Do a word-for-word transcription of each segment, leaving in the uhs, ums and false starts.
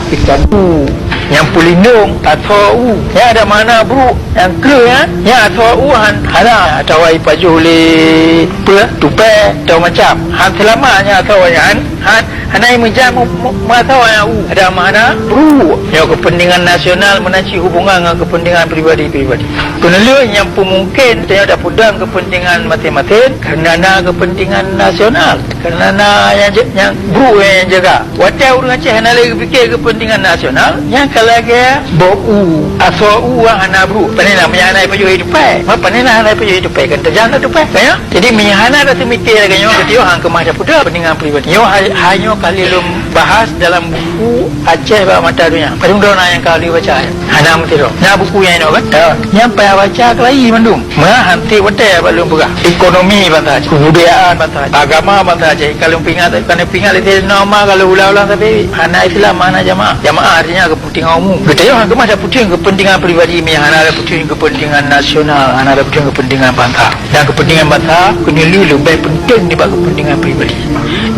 Ikan u nyang peulindong asoe u. Nyan ada makna brôk nyang kreueh, nyan. Nyan asoe u han-, hana atawa ipajoh lé peue, tupée atau macam. Han seulamat nyan asoe nyan, han, hana imeujan mu-, mu-, meuasoe nyan u. Ada makna brôk. Nyoe keupeuntengan nasional meunan cit hubungan ngon keupeuntengan pribadi-pribadi. Keuneulheueh nyang peumungken tanyoe tapeudong keupeuntengan maséng-maséng kareuna na keupeuntengan nasional. Kareuna na nyang ja-, nyang brôk nyang jaga. Watée ureuëng Aceh hana lé geupike keupeuntengan nasional, nyan ka lagée boh u, asoe u hana brôk. Pane na meunyo hana ipajoh ié tupée. Ma pane na hana ipajoh ié tupée, kan tajam na tupée, kan ya? Jadi meunyo hana taseumike lagée nyoe, geutanyoe han keumah tapeudong keupeuntengan pribadi. Nyoe ha-, hanyoe ka lheueh lôn bahas dalam buku Aceh bak Mata Donya. Padum droe na nyang ka lheueh baca, ya? Hana meusidroe. Na buku nyang inoe kan? Ya. Nyan payah baca keulayi mandum. Meuhan tieb watée bak lôn peugah, ekonomi bansa Aceh, keubudayaan bansa Aceh, agama bansa Aceh. Ka lôn peuingat, ka lôn peuingat lé Saidina Umar, ka lôn ulang-ulang, tapi hana Islam, hana jamaah. Jamaah artinya keupeuntengan umum. Geutanyoe han keumah tapeudong keupeuntengan pribadi, meunyo hana tapeudong keupeuntengan nasional, hana tapeudong keupeuntengan bansa. Dan keupeuntengan bansa keuneulheueh leubeh peunténg nibak keupeuntengan pribadi.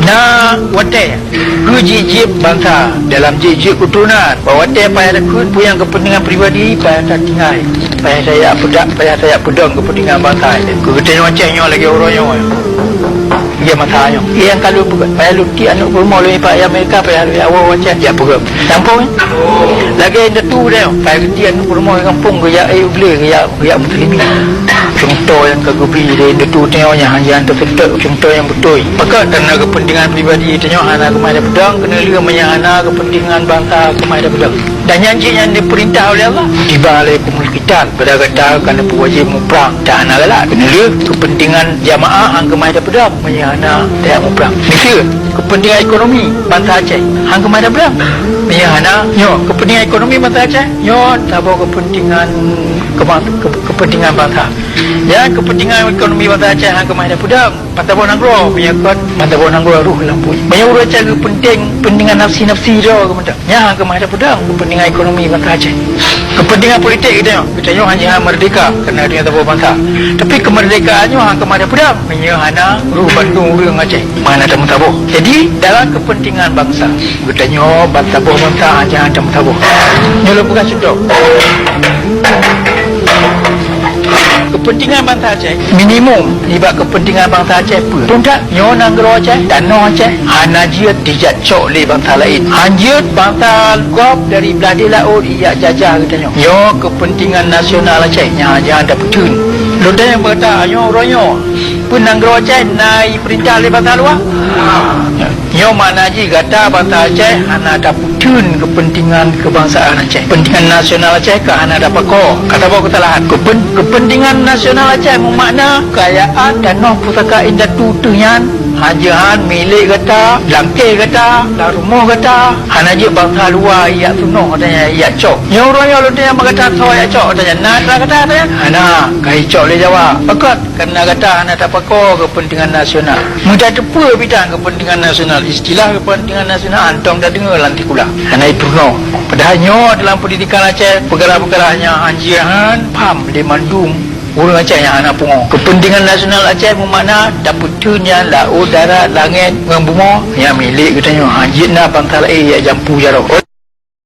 Na watée keu jieb-jieb bansa dalam jieb-jieb keuturonan. Bak watée payah takheun peue nyang keupeuntengan pribadi, payah tatinggai, payah tajak peudak, payah tajak peudong keupeuntengan bansa. Keu geutanyoe Aceh nyoe lagée uroe nyoe, lagée masa nyoe. Nyang ka lôn peugah, payah lôn tiek aneuëk peurumoh lôn ipak Amerika, payah lôn jak woe Aceh jak peugah. Nyan phon, lagée indatu tanyoe, payah geutiek aneuëk peurumoh gampông geujak, eh, u glé geujak, geujak meuteulimi. Cuntoh nyang ka geubri lé indatu tanyoe nyan hana teuseutôt, cuntoh nyang beutôi. Maka kareuna keupeuntengan pribadi tanyoe hana keumah tapeudong, keuneulheueh meunyo hana keupeuntengan bansa keumah tapeudong. Dan nyan jih nyang dipeurintah oleh Allah. Kutiba alaikumul qital, bak gata ka neupeuwajéb muprang. Dan hana galak, keuneulheueh keupeuntengan jamaah han keumah tapeudong meunyo hana tajak muprang. Miseue, keupeuntengan ekonomi bansa Aceh han keumah tapeudong meunyo hana, nyoe, keupeuntengan ekonomi bansa Aceh, nyoe saboh keupeuntengan keuma-, keu-, keupeuntengan bansa. Nyan keupeuntengan ekonomi bansa Aceh han keumah tapeudong. Ban saboh nanggroe, meunyo kon ban saboh nanggroe rôh lam buet. Meunyo ureuëng Aceh geupeunténg keupeuntengan nafsi-nafsi droe geupeunténg, nyan han keumah tapeudong keupeuntengan ekonomi bansa Aceh. Keupeuntengan politik geutanyoe, geutanyoe hana jiha meurdeka kareuna geutanyoe saboh bansa. Tapi keumeurdekaan nyoe han keumah tapeudong meunyo hana rôh bandum ureuëng Aceh, hana tameusaboh. Jadi, dalam keupeuntengan bansa, geutanyoe ban saboh bansa hana jiha tameusaboh. Nyoe lôn peugah cuntoh. Keupeuntengan bansa Aceh, minimum nibak keupeuntengan bansa Aceh peue? Phôn that, nyoe nanggroe Aceh, tanoh Aceh, hana jeuet dijak cok lé bansa laén. Han jeuet bansa gob dari blah deh laôt ijak jajah geutanyoe. Nyoe keupeuntengan nasional Aceh nyang hana tapeutheun. Lôn tanyong bak gata, nyoe uroe nyoe, peue nanggroe Aceh na ipeurintah lé bansa luwa? Nyoe makna jih gata bansa Aceh hana tapeutheun keupeuntengan keubangsaan Aceh. Keupeuntengan nasional Aceh ka hana tapakoe. Ka saboh keusalahan. Keupen-, keupeuntengan nasional Aceh meumakna keukayaan tanoh pusaka indatu teuh nyan, hana jiha milék gata, langkée gata, lam rumoh gata, hana jeuet bansa luwa ijak tunoh, gata nyan ijak cok. Nyoe uroe nyoe lôn tanyong bak gata, soe ijak cok, gata nyan na atra gata, gata nyan? Hana, ka jicok lé Jawa. Pakon? Kareuna gata hana tapakoe keupeuntengan nasional. Meutateupeue bidan keupeuntengan nasional, istilah keupeuntengan nasional hantom tadeungoe lam sikula. Hana ipeurunoe. Padahai nyoe dalam peundidikan Aceh, peukara-peukara nyan han jihan paham lé mandum ureuëng Aceh nyang hana pungo. Keupeuntengan nasional Aceh meumakna tapeutheun nyan laôt, darat, langét ngon bumoe nyan milék geutanyoe, han jeuet na bansa laén ijak jampu jaroe.